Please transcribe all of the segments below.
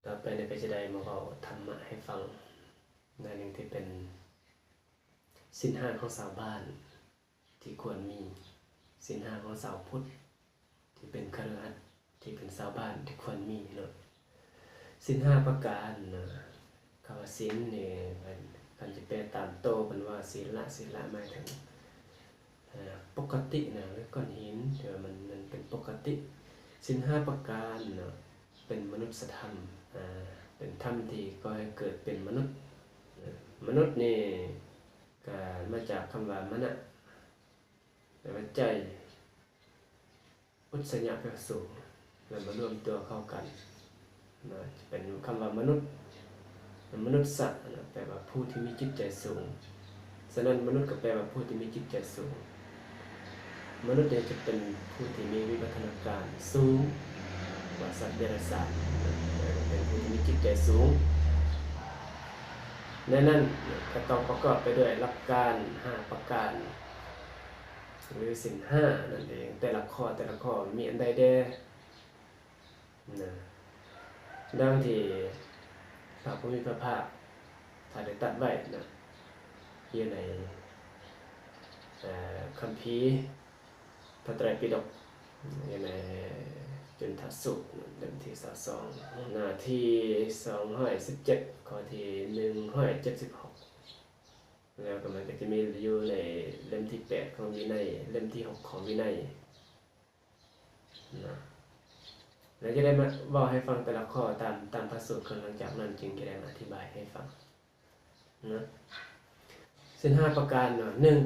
ຕໍ່ໄປນີ້ກໍຈະໄດ້ມາເວົ້າທຳມະໃຫ້ຟັງ ໜ້ອຍໜຶ່ງທີ່ເປັນສິນຫ້າຂອງຊາວບ້ານທີ່ຄວນມີ, ສິນຫ້າຂອງຊາວພຸດທີ່ເປັນຄະລືຫັດ ທີ່ເປັນຊາວບ້ານທີ່ຄວນມີເນາະ. ສິນຫ້າປະການນະ, ຄຳວ່າສິນນີ້ ຄັນ ຄັນຈະແປຕາມໂຕເພິ່ນວ່າສີລະ, ສີລະໝາຍເຖິງ ເອີ ປົກກະຕິນະ ຫຼື ກ້ອນຫີນ ທີ່ວ່າມັນ ມັນເປັນປົກກະຕິ. ສິນຫ້າປະການເນາະ ເປັນມະນຸດສະທຳ ເປັນທຳທີ່ກໍ່ໃຫ້ເກີດເປັນມະນຸດ. ມະນຸດນີ້ກະມາຈາກຄຳວ່າມະນະ ແປວ່າໃຈ, ອຸດສະຍະ ແປວ່າສູງ ແລ້ວມາລວມຕົວເຂົ້າກັນນະ ຈະເປັນຄຳວ່າມະນຸດ ມະນຸດສະນະ ແປວ່າຜູ້ທີ່ມີຈິດໃຈສູງ. ສະນັ້ນ ມະນຸດກໍແປວ່າຜູ້ທີ່ມີຈິດໃຈສູງ. ມະນຸດນີ້ຈະເປັນຜູ້ທີ່ມີວິວັດທະນາການສູງກວ່າສັດເດຍລະສານ, ແປວ່າເປັນຜູ້ທີ່ມີຈິດໃຈສູງ. ໃນນັ້ນກໍຕ້ອງປະກອບໄປດ້ວຍຫຼັກການຫ້າປະການ ຫຼື ສິນຫ້ານັ້ນເອງ. ແຕ່ລະຂໍ້ ແຕ່ລະຂໍ້ມີອັນໃດແດ່? ນະ ດັ່ງທີ່ພະຜູ້ມີພະພາກທ່ານໄດ້ຕັດໄວ້ນະ ຢູ່ໃນ ເອີ ຄຳພີພະໄຕຣປິດົກ ຢູ່ໃນຈຸນທະສູດ ເຫຼັ້ມທີຊາວສອງ ໜ້າທີສອງຮ້ອຍສິບເຈັດ ຂໍ້ທີໜຶ່ງຮ້ອຍເຈັດສິບຫົກ ແລ້ວກໍມັນກໍຈະມີຢູ່ໃນເຫຼັ້ມທີແປດຂອງວິໄນ ເຫຼັ້ມທີຫົກຂອງວິໄນ ນະ ແລ້ວຈະໄດ້ມາເວົ້າໃຫ້ຟັງແຕ່ລະຂໍ້ຕາມ ຕາມພະສູດກ່ອນ, ຫຼັງຈາກນັ້ນຈຶ່ງຈະໄດ້ມາອະທິບາຍໃຫ້ຟັງນະ. ສິນຫ້າປະການເນາະ, ໜຶ່ງ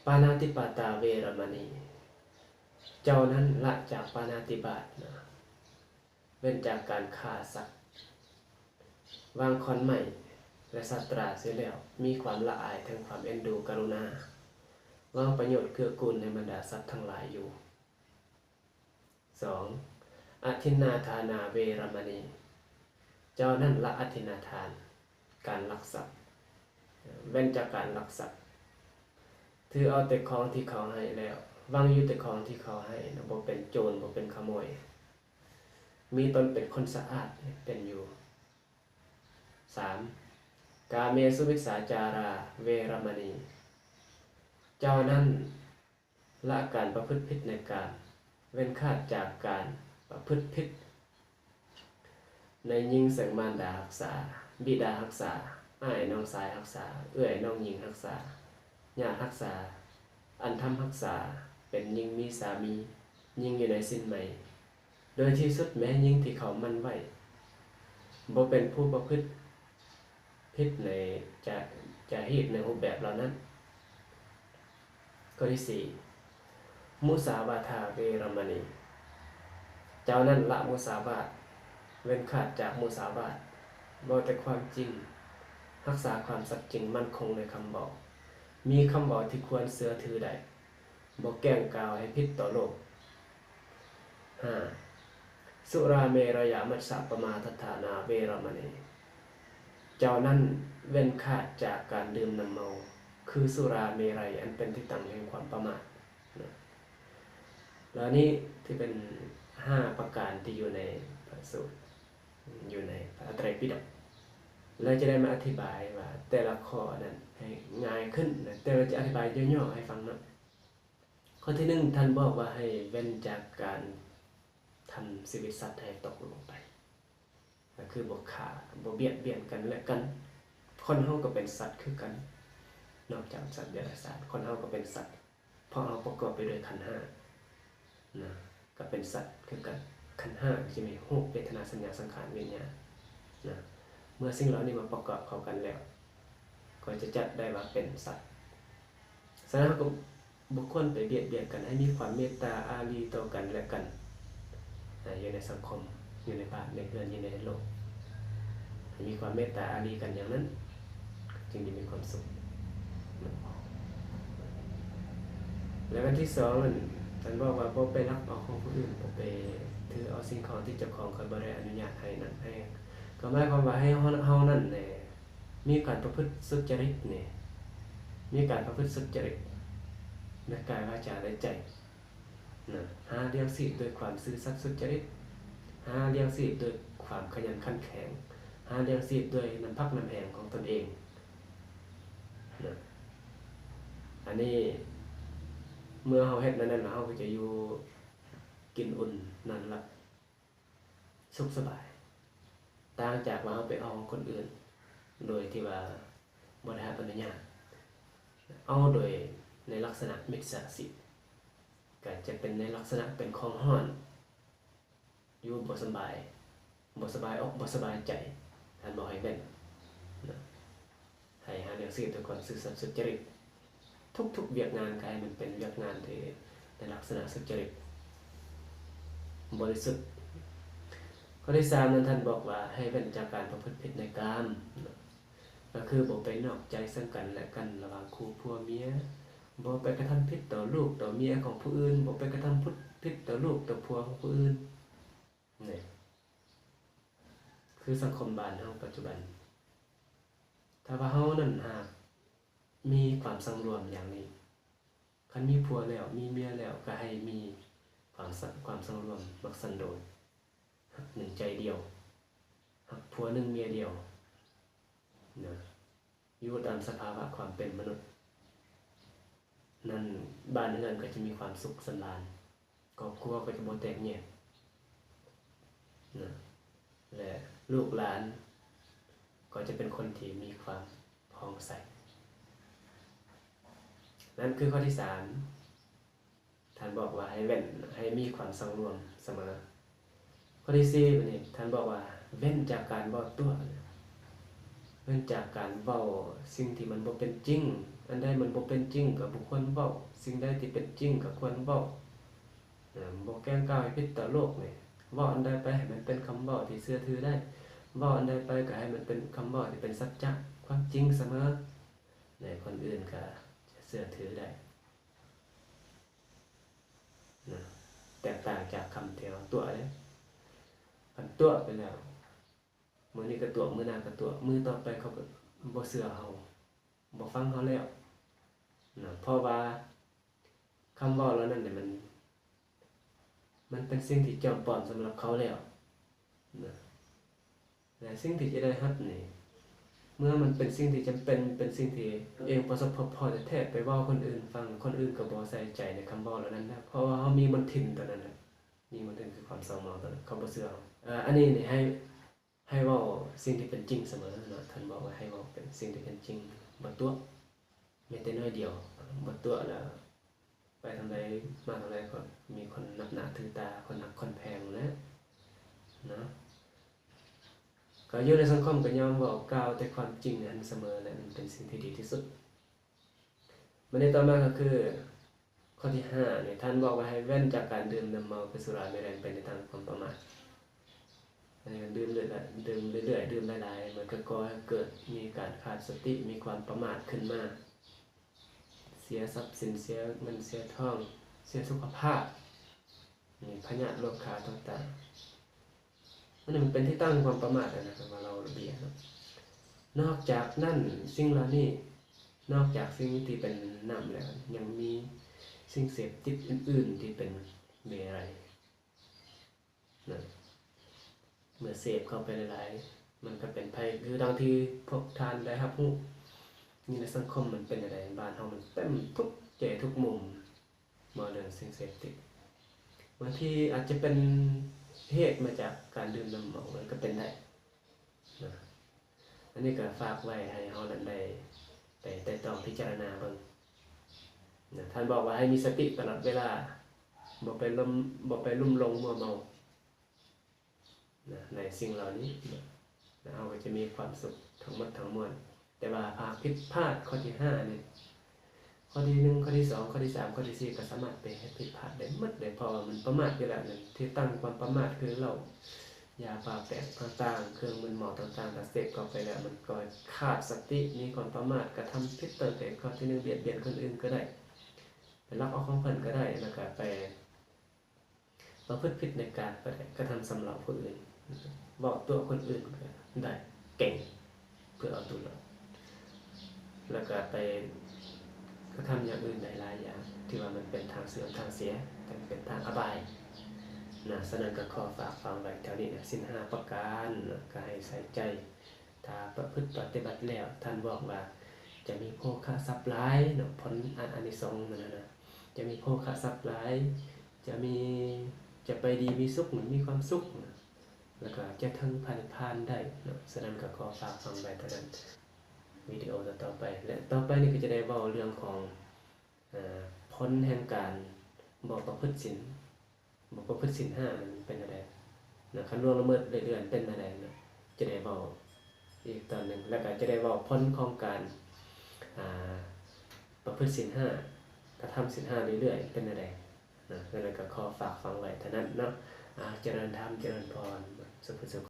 ປານາຕິປາຕາເວລະມະນີ, ເຈົ້ານັ້ນລະຈາກປານາຕິບາດນະ. ເວັ້ນຈາກການຂ້າສັດ, ວາງຂອນໄມ້ ແລະ ສັດຕຣາເສຍແລ້ວ, ມີຄວາມລະອາຍເຖິງຄວາມເອັນດູກະລຸນາ, ຫວັງປະໂຫຍດເກື້ອກູນໃຫ້ບັນດາສັດທັງຫຼາຍຢູ່. ສອງ ອະທິນນາທານາເວລະມະນີ, ເຈົ້ານັ້ນລະອະທິນນາທານ, ການລັກຊັບ, ເວັ້ນຈາກການລັກຊັບ, ຖືເອົາແຕ່ຂອງທີ່ເຂົາໃຫ້ແລ້ວ, ຫວັງຢູ່ແຕ່ຂອງທີ່ເຂົາໃຫ້ນະ, ບໍ່ເປັນໂຈນ, ບໍ່ເປັນຂະໂມຍ. ມີຕົນເປັນຄົນສະອາດ ເປັນຢູ່. ສາມ ກາເມສຸມິດສາຈາລາເວລະມະນີ, ເຈົ້ານັ້ນລະການປະພຶດຜິດໃນກາມ, ເວັ້ນຂາດຈາກການປະພຶດຜິດໃນຍິງເຊິ່ງມານດາຮັກສາ, ບິດາຮັກສາ, ອ້າຍນ້ອງຊາຍຮັກສາ, ເອື້ອຍນ້ອງຍິງຮັກສາ, ຍາດຮັກສາ, ອັນທຳຮັກສາ, ເປັນຍິງມີສາມີ, ຍິງຢູ່ໃນສິນໃໝ. ໂດຍທີ່ສຸດແມ່ຍິງທີ່ເຂົາໝັ້ນໄວ້ ບໍ່ເປັນຜູ້ປະພຶດຜິດໃນຈາ ຈາຮີດໃນຮູບແບບເຫຼົ່ານັ້ນ. ຂໍ້ທີສີ່ ມຸສາວາທາເວລະມະນີ, ເຈົ້ານັ້ນລະມຸສາວາດ, ເວັ້ນຂາດຈາກມຸສາວາດ, ເວົ້າແຕ່ຄວາມຈິງ, ຮັກສາຄວາມສັດຈິງໝັ້ນຄົງໃນຄຳເວົ້າ, ມີຄຳເວົ້າທີ່ຄວນເຊື່ອຖືໄດ້. ບໍ່ແກ້ງກ່າວໃຫ້ຜິດຕໍ່ໂລກ. ຫ້າ ສຸລາເມລະຍະມັດສະປະມາທັດຖານາເວລະມະນີ, ເຈົ້ານັ້ນເວັ້ນຂາດຈາກການດື່ມນ້ຳເມົາ ຄືສຸລາເມໄລ ອັນເປັນທີ່ຕັ້ງແຫ່ງຄວາມປະໝາດ. ເຫຼົ່ານີ້ທີ່ເປັນຫ້າປະການທີ່ຢູ່ໃນພະສູດ ຢູ່ໃນພະໄຕຣປິດົກ ແລ້ວຈະໄດ້ມາອະທິບາຍວ່າແຕ່ລະຂໍ້ນັ້ນໃຫ້ງ່າຍຂຶ້ນນະ, ແຕ່ວ່າຈະອະທິບາຍຫຍໍ້ໆໃຫ້ຟັງເນາະ. ຂໍ້ທີໜຶ່ງ ທ່ານບອກວ່າໃຫ້ເວັ້ນຈາກການທຳຊີວິດສັດໃຫ້ຕົກລົງໄປ, ກໍຄືບໍ່ຂ້າ, ບໍ່ບຽດບຽນກັນແລະກັນ. ຄົນເຮົາກໍເປັນສັດຄືກັນ, ນອກຈາກສັດເດຍລະສານ, ຄົນເຮົາກໍເປັນສັດ. ເພາະເຮົາປະກອບໄປດ້ວຍຂັນຫ້ານະ, ກໍເປັນສັດຄືກັນ. ຂັນຫ້າກໍຈະມີຮູບ, ເວທະນາ, ສັນຍາ, ສັງຂານ, ວິນຍານນະ. ເມື່ອສິ່ງເຫຼົ່ານີ້ມາປະກອບເຂົ້າກັນແລ້ວ ກໍຈະຈັດໄດ້ວ່າເປັນສັດ. ສະນັ້ນເຮົາກໍບໍ່ຄວນໄປບຽດບຽນກັນ, ໃຫ້ມີຄວາມເມດຕາອາຣີຕໍ່ກັນແລະກັນ, ອາ, ຢູ່ໃນສັງຄົມ, ຢູ່ໃນບ້ານ, ໃນເຮືອນ, ຢູ່ໃນໂລກ, ໃຫ້ມີຄວາມເມດຕາອາຣີກັນຢ່າງນັ້ນ. ຈຶ່ງຈະມີຄວາມສຸກ. ແລະອັນທີສອງນັ້ນ ທ່ານບອກວ່າບໍ່ໄປລັກເອົາຂອງຜູ້ອື່ນ, ບໍ່ໄປຖືເອົາສິ່ງຂອງທີ່ເຈົ້າຂອງຂ້ອຍບໍ່ໄດ້ອະນຸຍາດໃຫ້ນັ້ນໃຫ້, ກໍໝາຍຄວາມວ່າໃຫ້ເຮົາ, ເຮົານັ້ນແຫຼະ ມີການປະພຶດສຸດຈະລິດນີ້, ມີການປະພຶດສຸດຈະລິດໃນກາຍ, ວາຈາ ແລະ ໃຈ. ນະ, ຫາລ້ຽງຊີບດ້ວຍຄວາມຊື່ສັດສຸດຈະລິດ, ຫາລ້ຽງຊີບດ້ວຍຄວາມຂະຫຍັນຂັນແຂງ, ຫາລ້ຽງຊີບດ້ວຍນ້ຳພັກນ້ຳແຮງຂອງຕົນເອງນະ. ອັນນີ້ເມື່ອເຮົາເຮັດແນວນັ້ນແລ້ວ ເຮົາກໍຈະຢູ່ກິນອຸ່ນນອນຫຼັບສຸກສະບາຍ, ຕ່າງຈາກວ່າເຮົາໄປເອົາຂອງຄົນອື່ນໂດຍທີ່ວ່າບໍ່ໄດ້ຮັບອະນຸຍາດ, ເອົາໂດຍໃນລັກສະນະມິດສາຊີບ, ກໍຈະເປັນໃນລັກສະນະເປັນຂອງຮ້ອນ, ຢູ່ບໍ່ສະບາຍ, ບໍ່ສະບາຍອົກບໍ່ສະບາຍໃຈ, ທ່ານບອກໃຫ້ເວັ້ນນະ. ໃຫ້ຫາລ້ຽງຊີບດ້ວຍຄວາມຊື່ສັດສຸດຈະລິດ, ທຸກໆວຽກງານກໍໃຫ້ມັນເປັນວຽກງານທີ່ໃນລັກສະນະສຸດຈະລິດ, ບໍລິສຸດ. ຂໍ້ທີສາມນັ້ນ ທ່ານບອກວ່າໃຫ້ເວັ້ນຈາກການປະພຶດຜິດໃນກາມນະ, ກໍຄືບໍ່ໄປນອກໃຈເຊິ່ງກັນແລະກັນລະຫວ່າງຄູ່ຜົວເມຍ, ບໍ່ໄປກະທຳຜິດຕໍ່ລູກຕໍ່ເມຍຂອງຜູ້ອື່ນ, ບໍ່ໄປກະທຳຜິດຕໍ່ລູກຕໍ່ຜົວຂອງຜູ້ອື່ນ. ນີ້ຄືສັງຄົມບ້ານເຮົາປັດຈຸບັນ, ຖ້າວ່າເຮົານັ້ນຫາກມີຄວາມສັງລວມຢ່າງນີ້, ຄັນມີຜົວແລ້ວ ມີເມຍແລ້ວ ກໍໃຫ້ມີຄວາມສະ ຄວາມສັງລວມ ມັກສັນໂດດ, ຮັກໜຶ່ງໃຈດຽວ, ຮັກຜົວໜຶ່ງເມຍດຽວນະ. ຢູ່ຕາມສະພາວະຄວາມເປັນມະນຸດນັ້ນ, ບ້ານເຮືອນກໍຈະມີຄວາມສຸກສຳລານ, ຄອບຄົວກໍຈະບໍ່ແຕກແຍກນະ ແລະ ລູກຫຼານກໍຈະເປັນຄົນທີ່ມີຄວາມຜ່ອງໃສ. ນັ້ນຄືຂໍ້ທີສາມ. ທ່ານບອກວ່າໃຫ້ເວັ້ນ, ໃຫ້ມີຄວາມສັງລວມສະເໝີ. ຂໍ້ທີສີ່ບາດນີ້ ທ່ານບອກວ່າເວັ້ນຈາກການເວົ້າຕົວະ, ເວັ້ນຈາກການເວົ້າສິ່ງທີ່ມັນບໍ່ເປັນຈິງ, ອັນໃດມັນບໍ່ເປັນຈິງກໍບໍ່ຄວນເວົ້າ, ສິ່ງໃດທີ່ເປັນຈິງກໍຄວນເວົ້າ. ບໍ່ແກ້ງກ່າວໃຫ້ຜິດຕໍ່ໂລກນີ້, ເວົ້າອັນໃດໄປໃຫ້ມັນເປັນຄຳເວົ້າທີ່ເຊື່ອຖືໄດ້, ເວົ້າອັນໃດໄປກໍໃຫ້ມັນເປັນຄຳເວົ້າທີ່ເປັນສັດຈະ, ຄວາມຈິງສະເໝີ, ແລະ ຄົນອື່ນກໍຈະເຊື່ອຖືໄດ້. ນະ ແຕກຕ່າງຈາກຄຳທີ່ເຮົາຕົວະເດ້. ຄັນຕົວະໄປແລ້ວ ມື້ນີ້ກໍຕົວະ, ມື້ໜ້າກໍຕົວະ, ມື້ຕໍ່ໄປເຂົາກໍບໍ່ເຊື່ອເຮົາ, ບໍ່ຟັງເຮົາແລ້ວນະ, ເພາະວ່າຄຳເວົ້າເຫຼົ່ານັ້ນນີ້ ມັນ ມັນເປັນສິ່ງທີ່ຈອມປອມສຳລັບເຂົາແລ້ວນະ. ແລະ ສິ່ງທີ່ຈະໄດ້ຮັບນີ້ ເມື່ອມັນເປັນສິ່ງທີ່ຈຳເປັນ, ເປັນສິ່ງທີ່ຕົນເອງປະສົບພົບພໍ້ແທ້ໆ, ໄປເວົ້າຄົນອື່ນຟັງ, ຄົນອື່ນກໍບໍ່ໃສ່ໃຈໃນຄຳເວົ້າເຫຼົ່ານັ້ນນະ, ເພາະວ່າເຮົາມີມົນທິນຕົວນັ້ນນະ, ມີມົນທິນຄືຄວາມເສົ້າໝອງຕົວນັ້ນ, ເຂົາບໍ່ເຊື່ອເຮົາ. ເອີ ອັນນີ້ນີ້ໃຫ້ ໃຫ້ເວົ້າສິ່ງທີ່ເປັນຈິງສະເໝີເນາະ, ທ່ານບອກວ່າໃຫ້ເວົ້າເປັນສິ່ງທີ່ເປັນຈິງ, ບໍ່ຕົວະແມ້ແຕ່ໜ້ອຍດຽວ, ບໍ່ຕົວະແລ້ວ ໄປທາງໃດມາທາງໃດກໍມີຄົນນັບໜ້າຖືຕາ, ຄົນຮັກຄົນແພງແຫຼະເນາະ. ກໍຢູ່ໃນສັງຄົມກໍຍອມເວົ້າກ່າວແຕ່ຄວາມຈິງຫັ້ນສະເໝີ ແລະ ມັນເປັນສິ່ງທີ່ດີທີ່ສຸດ. ບັດນີ້ຕໍ່ມາກໍຄືຂໍ້ທີຫ້ານີ້ ທ່ານບອກວ່າໃຫ້ເວັ້ນຈາກການດື່ມນ້ຳເມົາ ຄືສຸລາເມໄລ ເປັນໄປໃນທາງຄວາມປະໝາດ. ອັນນີ້ກໍດື່ມເລື້ອຍໆ, ດື່ມເລື້ອຍໆ, ດື່ມຫຼາຍໆ ມັນກໍກໍ່ໃຫ້ເກີດມີການຂາດສະຕິ, ມີຄວາມປະໝາດຂຶ້ນມາ. ເສຍຊັບສິນ, ເສຍເງິນເສຍທອງ, ເສຍສຸຂະພາບ, ມີພະຍາດໂລຄາຕ່າງໆ. ອັນນີ້ມັນເປັນທີ່ຕັ້ງຄວາມປະໝາດນະ, ຄຳວ່າເຫຼົ້າເບຍເນາະ. ນອກຈາກນັ້ນ, ສິ່ງເຫຼົ່ານີ້, ນອກຈາກສິ່ງທີ່ເປັນນ້ຳແລ້ວ, ຍັງມີສິ່ງເສບຕິດອື່ນໆທີ່ເປັນເມໄລ. ນະ ເມື່ອເສບເຂົ້າໄປຫຼາຍໆ ມັນກໍເປັນໄພ ຄືດັ່ງທີ່ພວກທ່ານໄດ້ຮັບຮູ້ຢູ່ໃນສັງຄົມ ມັນເປັນຈັ່ງໃດ. ບ້ານເຮົາມັນເຕັມທຸກແຈທຸກມຸມ ເວົ້າເລື່ອງສິ່ງເສບຕິດ. ບາງທີອາດຈະເປັນເຫດມາຈາກການດື່ມນ້ຳເມົາ ມັນກໍເປັນໄດ້ນະ. ອັນນີ້ກໍຝາກໄວ້ໃຫ້ເຮົານັ້ນໄດ້ໄປໄຕ່ຕອງພິຈາລະນາເບິ່ງນະ. ທ່ານບອກວ່າໃຫ້ມີສະຕິຕະຫຼອດເວລາ, ບໍ່ໄປຫຼົມ, ບໍ່ໄປລຸ່ມຫຼົງມົວເມົານະ ໃນສິ່ງເຫຼົ່ານີ້ນະ, ເຮົາກໍຈະມີຄວາມສຸກທັງໝົດທັງມວນ. ແຕ່ວ່າຫາກຜິດພາດຂໍ້ທີຫ້ານີ້, ຂໍ້ທີໜຶ່ງ, ຂໍ້ທີສອງ, ຂໍ້ທີສາມ, ຂໍ້ທີສີ່ ກໍສາມາດໄປເຮັດຜິດພາດໄດ້ໝົດເດ້, ເພາະວ່າມັນປະໝາດຢູ່ແລ້ວນັ້ນ. ທີ່ຕັ້ງຄວາມປະໝາດຄືເຫຼົ້າ, ຢາປາແປກຕ່າງໆ, ເຄື່ອງມຶນເມົາຕ່າງໆ, ຖ້າເສບເຂົ້າໄປແລ້ວ ມັນກໍຂາດສະຕິ, ມີຄວາມປະໝາດ, ກະທຳຜິດຕົນເອງ. ຂໍ້ທີໜຶ່ງ ບຽດບຽນຄົນອື່ນກໍໄດ້, ໄປລັກເອົາຂອງເພິ່ນກໍໄດ້, ແລ້ວກໍໄປ ປະພຶດຜິດໃນກາມກໍໄດ້, ກະທຳຊຳເລົາຜູ້ອື່ນ, ເວົ້າຕົວະຄົນອື່ນກໍໄດ້, ເກັ່ງເພື່ອເອົາຕົວລອດ, ແລ້ວກໍໄປກະທຳຢ່າງອື່ນໄດ້ຫຼາຍຢ່າງ ທີ່ວ່າມັນເປັນທາງເສື່ອມທາງເສຍ, ເປັນທາງອະບາຍ. ນະ. ສະນັ້ນກໍຂໍຝາກຝັງໄວ້ເທົ່ານີ້ນະ, ສິນຫ້າປະການນະ ກໍໃຫ້ໃສ່ໃຈ. ຖ້າປະພຶດປະຕິບັດແລ້ວ ທ່ານບອກວ່າຈະມີໂພຄະຊັບຫຼາຍເນາະ, ຜົນອາ ອານິສົງມັນນະ ຈະມີໂພຄະຊັບຫຼາຍ, ຈະມີ ຈະໄປດີມີສຸກ ມີຄວາມສຸກນະ, ແລ້ວກໍຈະເຖິງພະນິບພານໄດ້ເນາະ. ສະນັ້ນກໍຂໍຝາກຝັງໄວ້ເທົ່ານັ້ນ. ວິດີໂອຕໍ່ໆໄປ ແລະ ຕໍ່ໄປນີ້ກໍຈະໄດ້ເວົ້າເລື່ອງຂອງ ເອີ ຜົນແຫ່ງການບໍ່ປະພຶດສິນ ບໍ່ປະພຶດສິນຫ້ານັ້ນເປັນແນວໃດນະ, ຄັນລ່ວງລະເມີດເລື້ອຍໆເປັນແນວໃດນະ, ຈະໄດ້ເວົ້າອີກຕອນໜຶ່ງ. ແລ້ວກໍຈະໄດ້ເວົ້າຜົນຂອງການ ອ່າ ປະພຶດສິນຫ້າ ກະທຳສິນຫ້າເລື້ອຍໆເປັນແນວໃດນະ. ແລ້ວກໍຂໍຝາກຝັງໄວ້ເທົ່ານັ້ນເນາະ. ອາ ຈະເລີນທຳ ຈະເລີນພອນ ສຸຂະສຸ